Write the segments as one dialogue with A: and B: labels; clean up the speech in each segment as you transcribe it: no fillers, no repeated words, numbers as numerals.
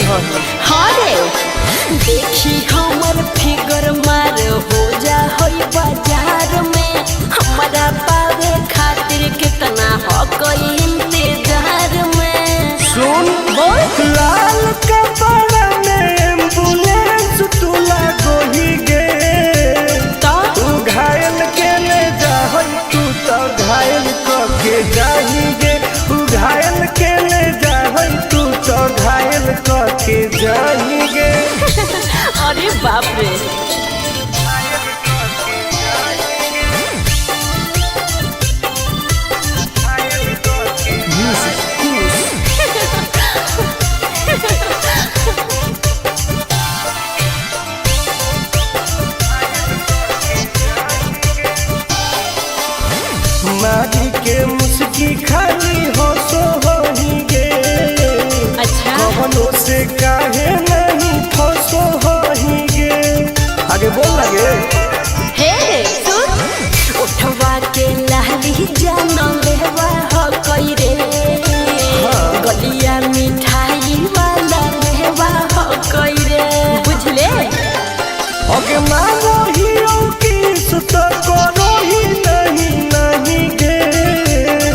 A: हो।
B: हाँ रे, देखी हमर फिगर मार हो जा होई बाजार में। हमरा पावे खातिर कितना हो कोई इंतजार में।
A: सुन,
B: बोल।
A: लाल कपड़ा में एम्बुलेंस तू लागोही गे।
B: तो
A: तू घायल के ले जाहई, तू तो घायल क के जाही गे। तू घायल के ले जाहई, तू तो घायल क के जाही गे।
B: अरे बाप रे।
A: मारी के मुस्की खाली हो सो होही गे।
B: अच्छा।
A: कवनो से काहे नहीं फसो होही गे। आगे बोल लगे।
B: हे सुन, उठवा के लाली जान लेवा हो कोई रे। गलिया मिठाई वाला लेवा हो कोई रे, बुझले।
A: ओके मानो ही किस तो करो ही नहीं नहीं गे।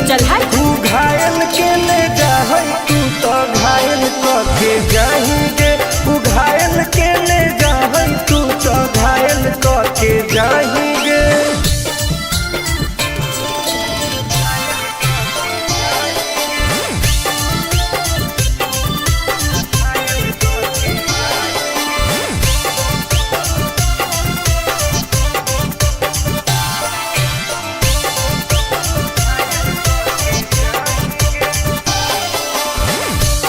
B: चल हट।
A: तू घायल के ले जाहई, तू तो घायल क के जाही गे। तू घायल के ले जाहई, तू तो घायल क के जाही गे।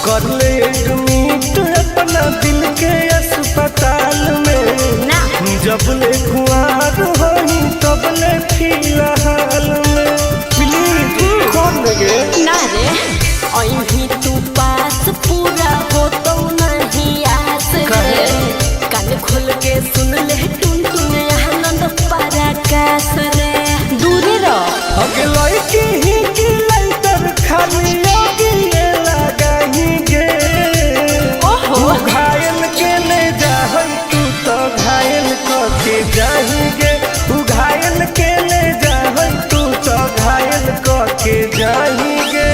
A: कर ले एडमिट अपना दिल के अस्पताल में।
B: ना।
A: जब ले कुआर होही तब ले फिलहाल में। प्लीज कौन लगे।
B: ना रे, अही तू पास पूरा हो तो नहीं आस रे।
A: काहे?
B: कान खोल के सुन ले टुन टुन आनंद पराकाश रे। दूरे रह।
A: अगे लड़की ही की लाइटर खाली लगी लगाही गे।
B: ओहो।
A: तू घायल के ले जाहई, तू तो घायल क के जाही गे। तू घायल के ले जाहई, तू तो घायल क के जाही गे।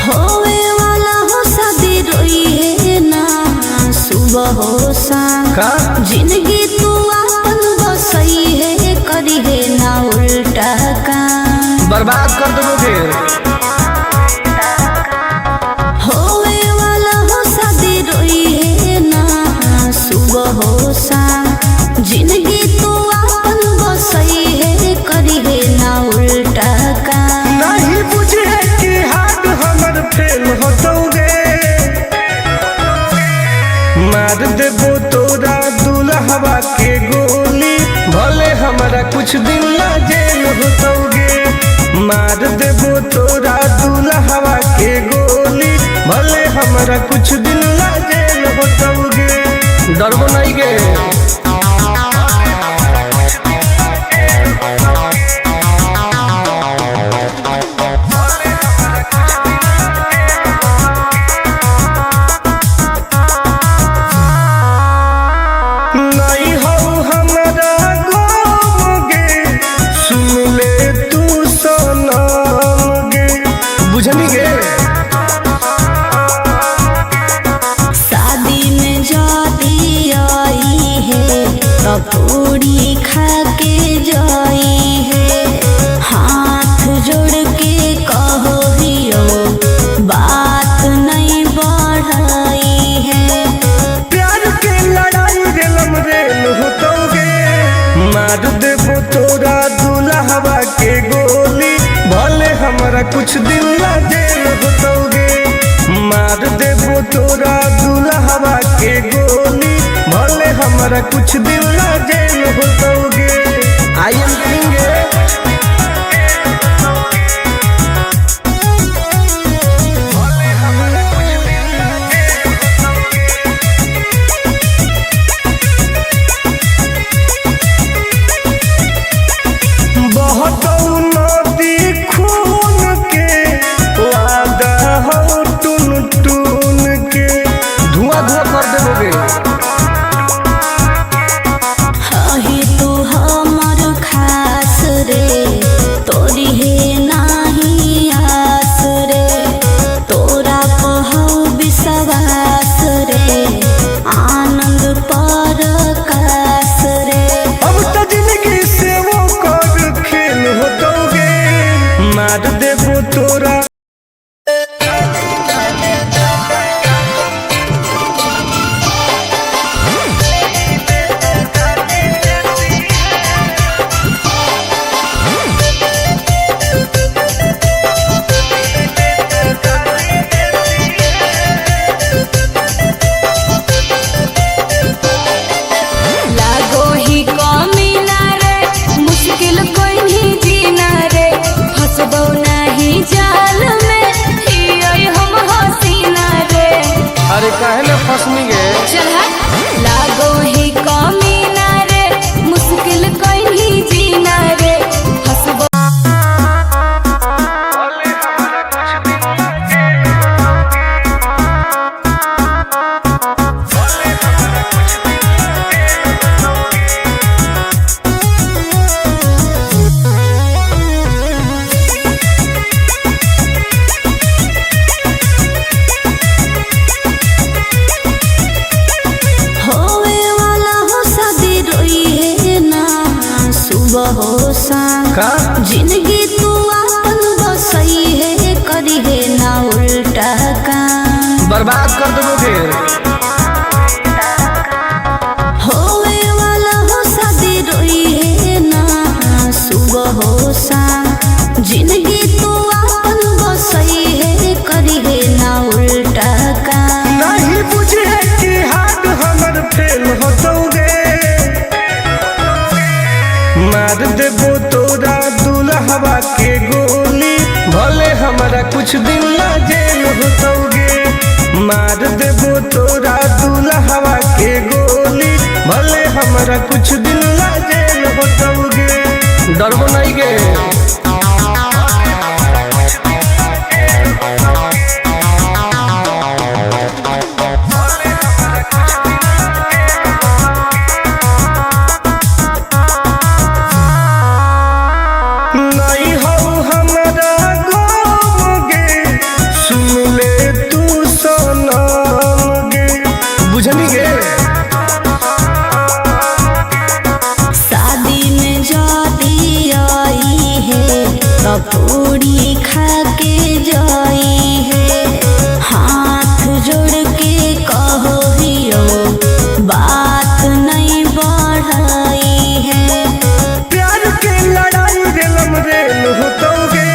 C: होवे वाला हो शादी रोई है ना सुबह हो शाम।
A: का?
C: जिंदगी तू आपन बसई है, करी है ना उल्टा काम।
A: बर्बाद कर देबो फिर।
C: होवे वाला हो शादी रोई है ना सुबह हो शाम। जिंदगी तू आपन बसई है, करी है ना उल्टा काम।
A: नहीं बुझे कि हाथ हमर फेल होतौगे। मार देबो तोरा दुल्हवा के गोली, भले हमरा कुछ दिन ला जेल होतौगे। मार देबो तोरा दुल्हवा के गोली, भले हमरा कुछ दिन ला जेल होतौगे। डरबो नहीं गे। नहीं हो हमरा गम गे, सुन ले तू सनम गे। बुझनी गे।
C: शादी में जाती आई है तो पूरी खा के जाई है। हाथ जोड़ के कहो हियो बात नहीं बढ़ाई है।
A: प्यार के लड़ाई रेलम रेल होतौगे। मार देबो तोरा दुल्हवा के गोली, भले हमरा कुछ दिन ला जेल होतौगे। मार देबो तोरा दुल्हवा के गोली, भले हमरा हमरा कुछ दिन ला जेल होतौगे। I am king. बहुत नदी खून के वादा हो टून टून के धुआं धुआं कर देबोगे।
C: हे तू हमर खास रे, तोरी हे नाही आस रे, तोरा पहौ विश्वास रे, आनंद पर कास रे।
A: अब तो जिंदगी से वो कर खेल होतौगे, मार देबो तोरा।
B: लागो ही कमी ना रे, मुश्किल कोई नहीं जीना रे, फसबो नहीं जाल में हियै हम हसीना रे।
A: अरे काहे ना फसनी गे?
B: चल हट। लागो ही कमी ना रे, मुश्किल कोई नहीं जीना रे, फसबो।
C: होवे वाला हो शादी रोई है ना सुबह हो शाम,
A: का?
C: जिंदगी तू अपन बसई है, करी है ना उल्टा काम।
A: बर्बाद कर देबोगे।
C: होवे वाला हो शादी रोई है ना सुबह हो शाम, जिंदगी तू अपन बसई है, करी है ना उल्टा काम।
A: नहीं बुझे कि हाथ हमर फेल होतौगे, मार देबो तोरा दुल्हवा के गोली, भले हमरा कुछ दिन ला जेल होतौगे। मार देबो तोरा दुल्हवा के गोली, भले हमरा कुछ दिन ला जेल होतौगे। डरबो नहीं गे। नहीं हो हमरा गम गे, सुन ले तू सनम गे, बुझनी गे?
C: शादी में जाती आई है तो पूरी खा के जाई है, हाथ जोड़ के कहो हियो बात नहीं बढ़ाई है।
A: प्यार के लड़ाई रेलम रेल होतौगे,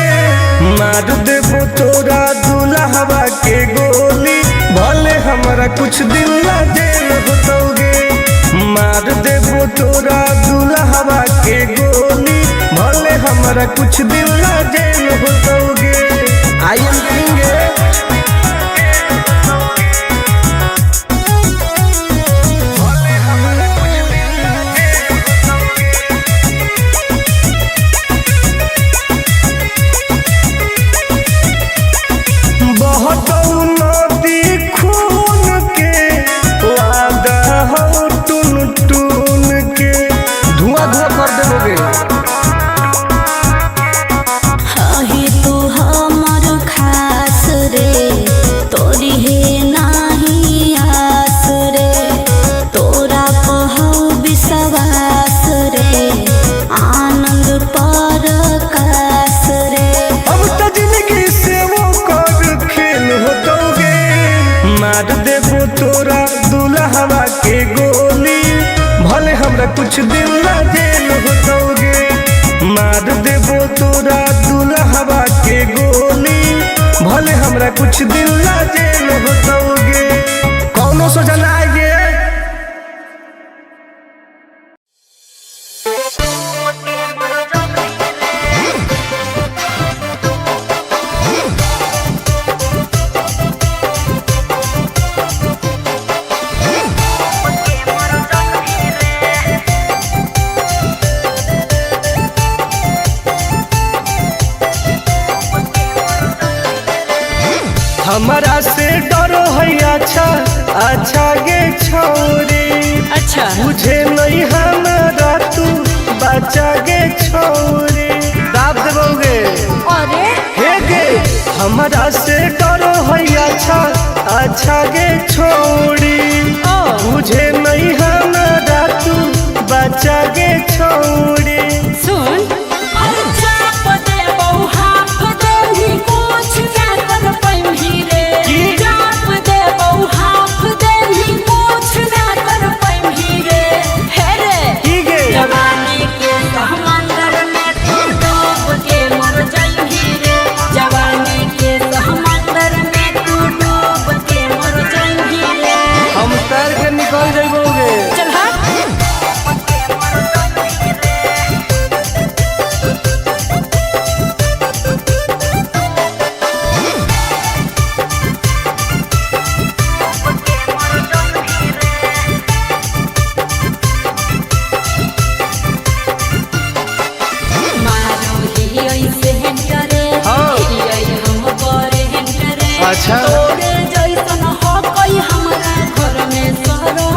A: मार देबो तोरा दुल्हवा के गोली, भले हमरा कुछ दिन ला जेल होतौगे। मार देबो तोरा दुल्हवा के गोली, भले हमरा कुछ दिन ला जेल होतौगे। I am king. बहुत नदी खून के वादा हो टून टून के धुआं धुआं कर देबोगे।
C: हे तू हमर खास रे, तोरी हे नाही आस रे, तोरा पहौ विश्वास रे, आनंद पर कास रे।
A: अब तो जिंदगी से वो कर खेल होतौगे, मार देबो तोरा दुल्हवा के गोली, भले हमरा कुछ दिन ला जेल होतौगे। मार देबो तोरा दुल्हवा के गोली, भले हमरा कुछ दिन ला जेल होतौगे। कौनो सोचा ना आएगे। हमारा से डरो है अच्छा अच्छा गे छौरी।
B: अच्छा।
A: बुझे नहीं हमारा तू बच्चा गे छौरी। दाब देबोगे।
B: अरे
A: हे गे हमारा से डरो है अच्छा अच्छा गे छौरी।
B: ओ।
A: बुझे नहीं हमारा तू बच्चा गे छौरी।
B: सुन चाप दे बहु हाफ देही कुछ ना कर पैम्ही रे।
A: की?
B: चाप दे बहु हाफ देही कुछ ना कर पैम्ही रे। हे रे
A: की गे?
B: जवानी के समंदर में तू डूब के मर जाइही रे। जवानी के समंदर में तू डूब के मर जाइही रे।
A: हम तैर के निकल जइबोगे।
B: चल हट। मारो ही ऐसे करे।
A: हाँ।
B: हियै हम करे करे।
A: अच्छा।
B: तोरे जैसन हकै हमरा घर में सरो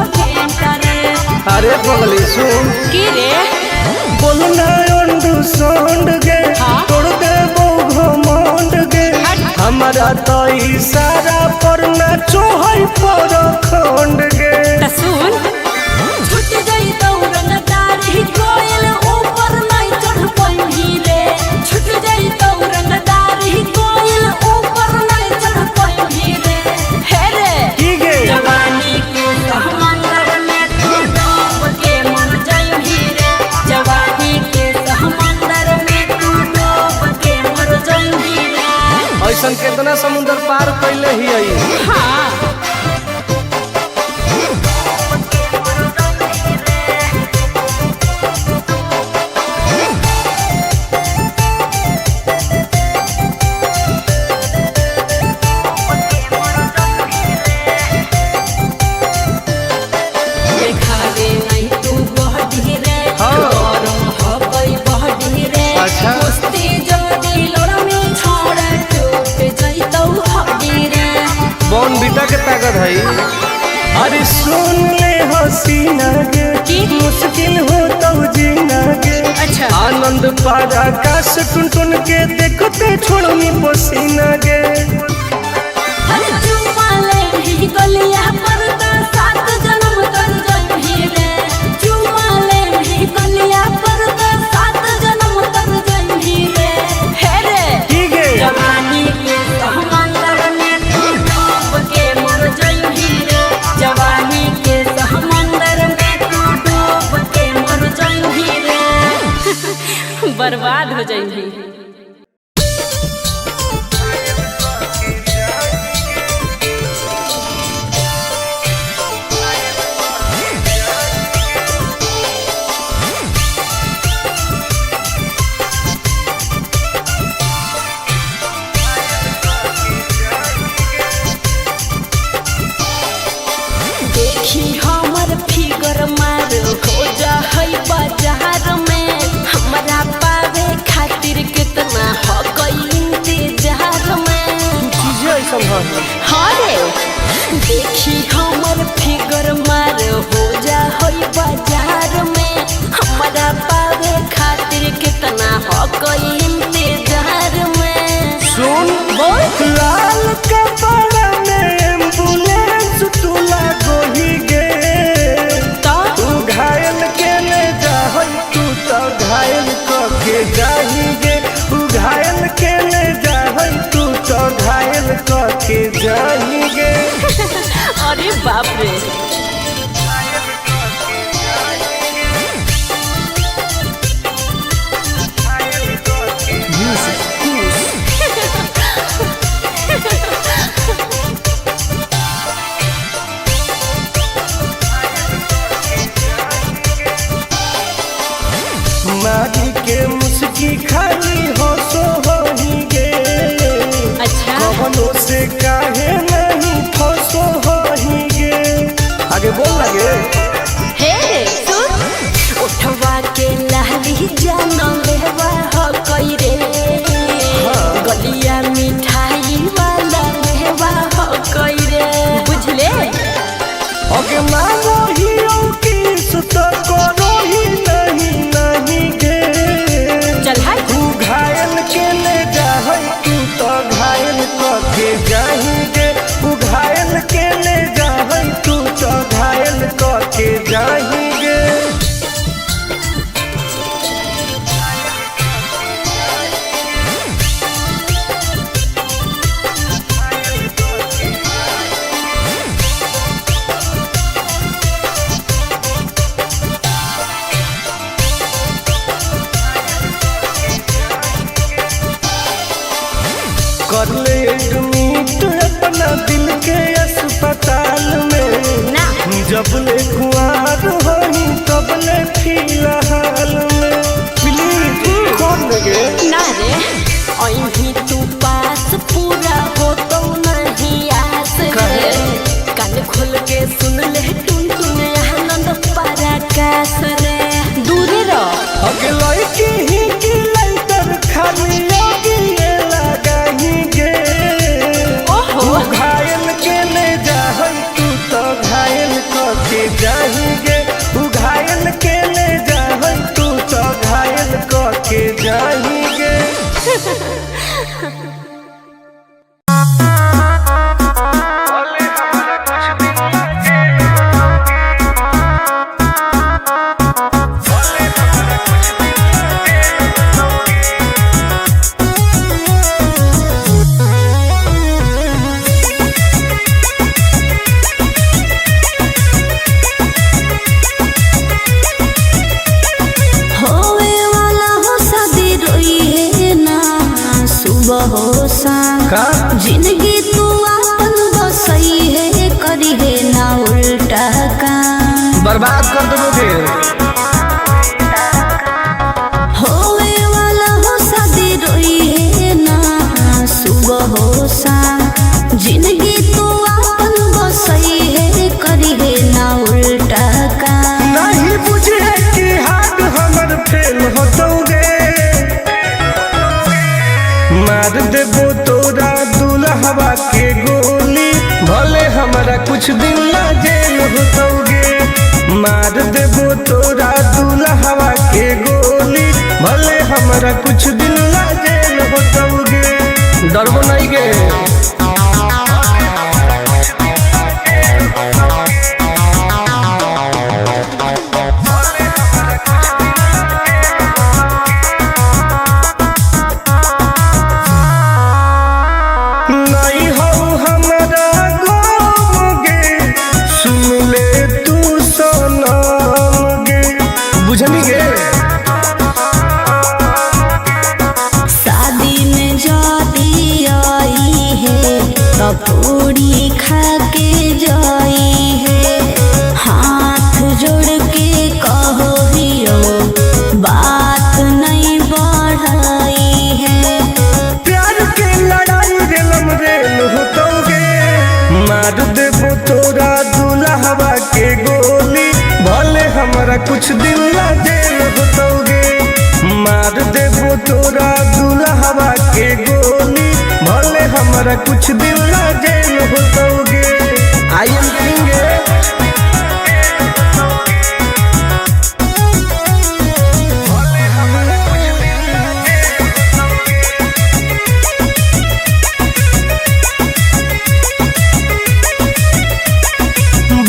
B: करे।
A: अरे पगली सुन।
B: की रे?
A: बोलना अंडू सोंड गे।
B: हाँ?
A: तोड़ दे घमंड गे।
B: हट।
A: हमारा तो इशारा पर नाचो है पर खंड गे।
B: त सुन छूट गई दौरंगदार ही कोयल ऊपर नहीं चढ़ पैही रे। छूट गई दौरंगदार ही कोयल ऊपर नहीं चढ़ पैही रे। हे रे
A: की गे?
B: जवानी के समंदर में तू डूब के मर जाइही रे। जवानी के समंदर में तू डूब के मर जाइही रे।
A: ऐसन केतना समुंदर पार कैले ही आई।
B: हाँ। देखावे नहीं तू बहडी रे।
A: हाँ।
B: गरम हकै बहडी रे।
A: अच्छा।
B: कुश्ती जदी लड़मी छोड़ा टूट जइतौ हड्डी रे।
A: बॉन बीटा के ताकत है। अरे सुन ले हसीना गे।
B: की?
A: मुश्किल हो तो जीना गे।
B: अच्छा।
A: आनंद पार आकाश टुन टुन के देखते छोड़नी पसीना गे।
B: हर चुमा ले ही गलिया पर त सात जन्म तर जइही रे। चुमा ले ही गलिया पर त सात जन्म तर जइही रे। हे रे
A: की गे?
B: जवानी के समंदर में तू डूब के मर जाइही रे। जवानी के समंदर में तू डूब के मर जाइही रे। बर्बाद हो जाइही। देखी हमर फिगर मार हो जा है बाजार में। हमरा पावे खातिर कितना हकै इंतजार में।
A: चीजें ऐसन है।
B: हाँ रे देखी हमर फिगर मार हो जा है बाजार में। हमरा पावे खातिर कितना हकै इंतजार में।
A: सुन
B: बोल।
A: लाल कपड़ा में एम्बुलेंस तू लागोही गे।
B: तो
A: तू घायल के ले जाहई तू तो घायल क के जाही गे। तू घायल के ले जाहई तू तो घायल क के जाही गे।
B: अरे बाप रे।
A: मारी के मुस्की खाली हो सो होही गे।
B: अच्छा।
A: कवनो से काहे नहीं फसो होही गे। आगे बोल लगे।
B: हे सुन उठवा के लाली जान लेवा हो कई रे।
A: हाँ।
B: गलिया मिठाई वाला मेवा
A: मांगो ही किस तो करो ही नहीं नहीं गे।
B: चल हट।
A: तू घायल के ले जाहई तू तो घायल कके जाही गे। तू घायल के ले जाहई तू तो घायल कके जाही गे। कर ले एडमिट अपना दिल के अस्पताल में।
B: ना।
A: जब ले कुआर होही तब ले फिलहाल में। प्लीज खोल देंगे।
B: ना रे अही तू पास पूरा हो तो नहीं आस रे। कान खोल के सुन ले टुन टुन आनंद पराकाश रे। दूर रह।
A: अगले की ही की लाइटर खाली योगी लगाही गे।
B: ओहो।
A: तू घायल के ले जाहई तू तो घायल कके जाही गे। तू घायल के ले जाहई तू तो घायल कके जाही गे।
C: होवे वाला हो शादी रोई है ना सुबह हो शाम।
A: का?
C: जिंदगी तू आपन बसई है करी है ना उल्टा काम।
A: बर्बाद कर दोगे।
C: होवे वाला हो शादी रोई है ना सुबह हो शाम। जिंदगी तू आपन बसई है करी है ना उल्टा काम।
A: नहीं बुझे कि हाथ हमर फेल हो दोगे। मार देबो तोरा दुल्हवा के गोली भले हमरा कुछ दिन ला जेल हो दोगे। मार देबो तोरा दुल्हवा के गोली भले हमरा कुछ दिन ला जेल हो दोगे। डरबो नहीं गे। नहीं हो हमरा गम गे सुन ले तू सनम गे। बुझनी गे।
C: शादी में जाती आई है तो पूरी खा के जाई है। हाथ जोड़ के कहो हियो बात नहीं बढ़ाई है।
A: प्यार के लड़ाई रेलम रेल हो तोगे। मार देबो तोरा दुल्हवा के गोली भले हमरा कुछ दिन ला जेल हो तोगे। मार देबो तोरा दुल्हवा के गोली भले हमरा कुछ दिन ला जेल हो तोगे। I am king.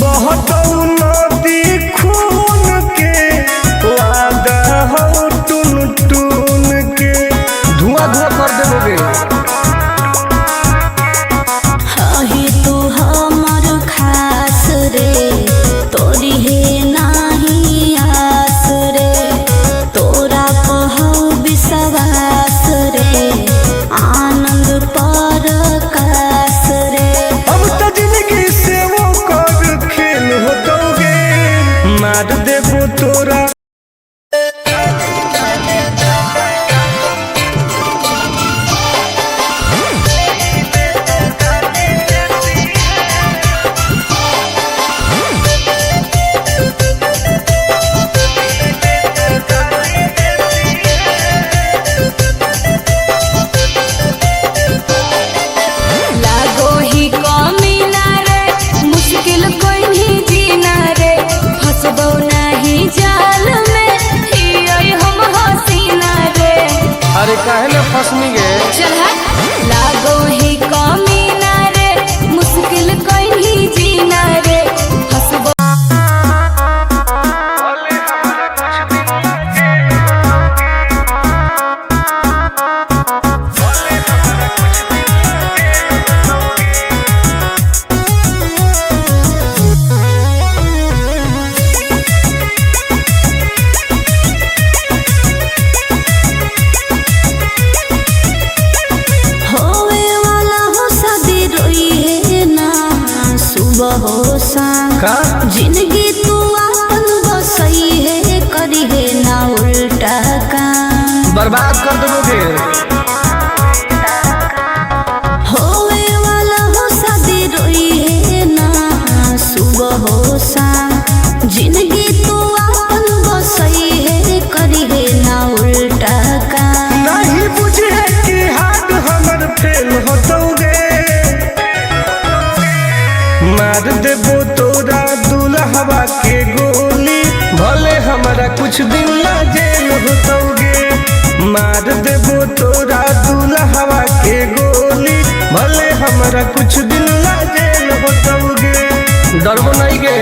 A: बहुत नदी खून के वादा हो टून टून के। धुआं धुआं कर देबोगे।
C: अही तू हमर खास रे तोरी है नाही आस रे। तोरा पहौ विश्वास रे आनंद पर कास रे।
A: अब तो जिंदगी से वो कर खेल हो दोगे। मार देबो तोरा।
B: लागो ही कमी ना रे मुश्किल कोई नहीं जीना।
A: भस्मी गे।
B: चल हट। लागो ही कमी ना रे, मुश्किल कहीं जीना रे, हंसबो।
C: होवे वाला हो शादी रोई है ना सुबह हो शाम।
A: का?
C: जिंदगी तू आपन बसई है, करी है ना उल्टा काम।
A: बर्बाद कर देबोगे।
C: होवे वाला हो शादी रोई है ना सुबह हो शाम। जिंदगी तू आपन बसई है, करी है ना उल्टा काम।
A: नहीं बुझे कि हाथ हमर फेल होतौगे। मार देबो तोरा दुल्हवा के गोली, भले हमरा कुछ दिन ला जेल होतौगे। मार देबो तोरा दुल्हवा के गोली, भले हमरा कुछ दिन ला जेल होतौगे। डरबो नहीं गे।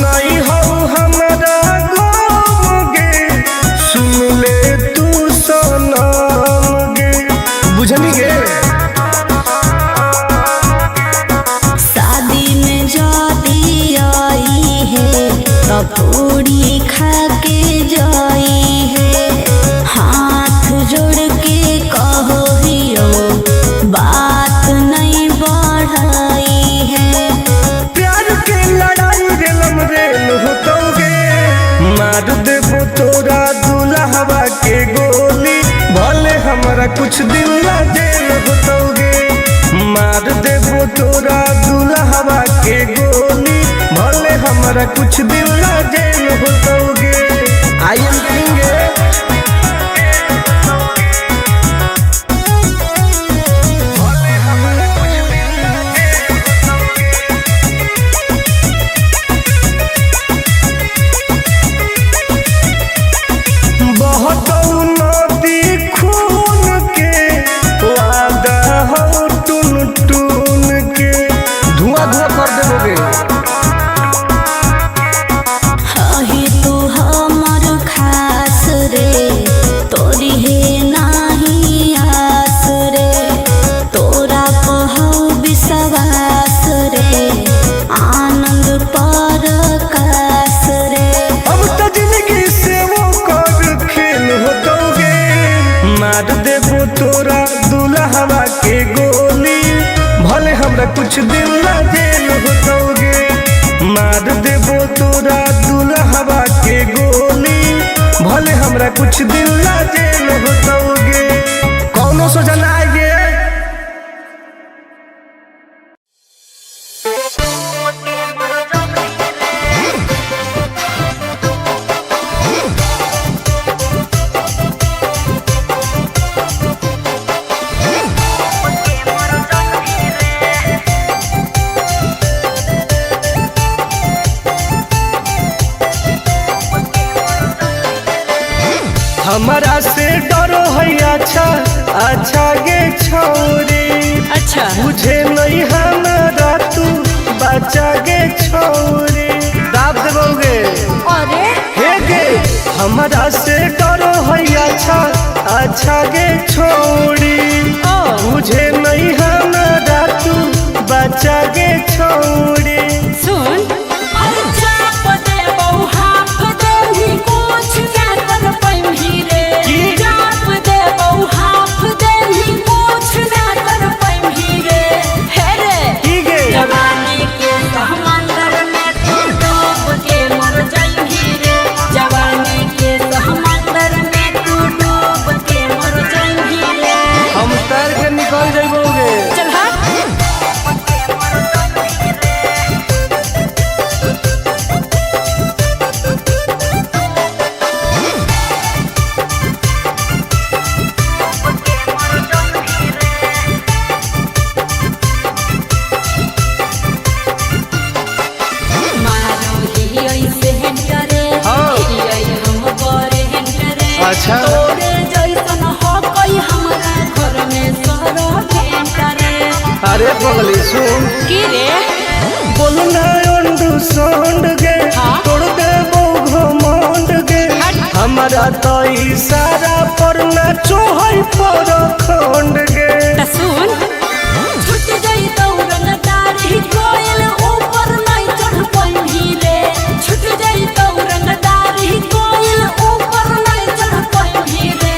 A: नहीं हो हमरा गम गे, सुन ले तू सनम गे। बुझनी गे?
C: शादी में जाती आई है तो पूरी खा के जाई है। हाथ जोड़ के कहो हियो बात नहीं बढ़ाई है।
A: प्यार के लड़ाई रेलम रेल होतौगे। मार देबो तोरा दुल्हवा के गोली, भले हमरा कुछ दिन ला जेल होतौगे। मार देबो तोरा दुल्हवा के गोली, भले हमरा कुछ दिन ला जेल होतौगे। I am king. बहतौ नदी खून के, वादा हौ टून टून के। धुआं धुआं कर देबोगे।
C: हही तू हमर खास रे, तोरी है नाही आस रे, तोरा पहौ विश्वास रे, आनंद पर कास रे।
A: अब तो जिंदगी से वो कर खेल होतौगे। मार देबो तोरा दुल्हवा के गोली, भले हमरा कुछ दिन ला जेल होतौगे। मार देबो तोरा दुल्हवा के गोली, भले हमरा कुछ दिन ला जेल होतौगे। कौनो सोचा ना आगे। हमारा से डरो है अच्छा अच्छा गे छौरी।
B: अच्छा।
A: बुझे नहीं हमारा तू बच्चा गे छौरी। दाब देबोगे।
B: अरे
A: हे गे, हमारा से डरो है अच्छा अच्छा गे छौरी।
B: ओ।
A: बुझे नहीं हमारा तू बच्चा गे छौरी।
B: सुन। अरे चाप दे बहु हाफ दे ही कुछ ना कर पैम्ही रे।
A: की?
B: चाप दे बहु हाफ दे ही कुछ ना कर पैम्ही रे। हे रे।
A: की गे?
B: जवानी के समंदर में तू डूब के मर जाइही रे। जवानी के समंदर में तू डूब के मर जाइही रे।
A: हम तैर के निकल जइबोगे।
B: चल हट।
A: अच्छा।
B: तोरे जैसन हकई हमरा घर में सर भेंट रे।
A: अरे पगली सुन।
B: की रे?
A: बोलना अंडू सोंड गे,
B: हाँ?
A: तोड़ देबो घमंड गे। हमारा तो इशारा पर ना चोहई पर खंड गे।
B: त सुन, छूट जाई तौरन दाढ़ी कोयल ऊपर नहीं चढ़ पैभी रे। छूट जाई तौरन दाढ़ी कोयल ऊपर नहीं चढ़ पैभी रे।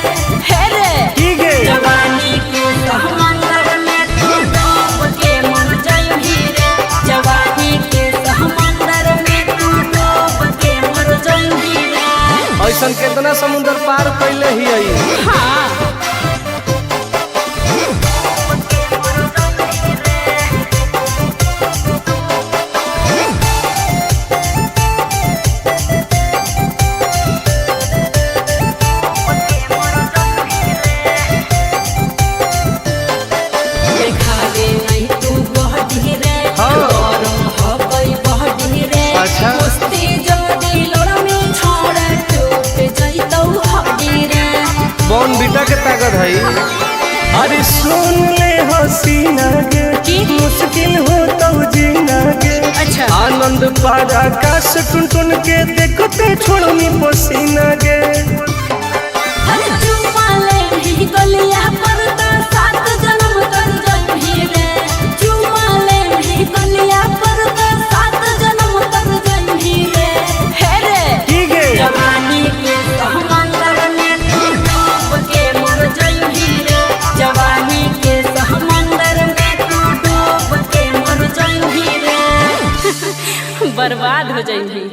B: हे रे,
A: की गे?
B: जवानी के समंदर में तू डूब के मर जाइबी रे। जवानी के समंदर में तू डूब के मर जाइबी रे।
A: ऐसन केतना समुंदर पार कैले ही आई।
B: हाँ। देखावे नहीं तू बहडी रे।
A: हाँ।
B: गरम हकई बहडी रे।
A: अच्छा।
B: कुश्ती जदी लड़ में छोड़ टूट जइतौ हड्डी रे।
A: बॉन बीटा के ताकत है। अरे सुन ले हसीना गे,
B: की?
A: मुश्किल हो तो जीना गे।
B: अच्छा।
A: आनंद पार आकाश टुन टुन के देखते छोड़नी पसीना गे।
B: अरे चुम्मा ले भी गलिया पर त सात जन्म तर जइबी रे। चुम्मा ले भी गलिया पर त सात जन्म तर जइबी रे। हे रे,
A: की गे?
B: जवानी के समंदर में तू डूब के मर जइबी रे। जवानी के समंदर में तू डूब के मर जइबी रे। बर्बाद हो जइबी।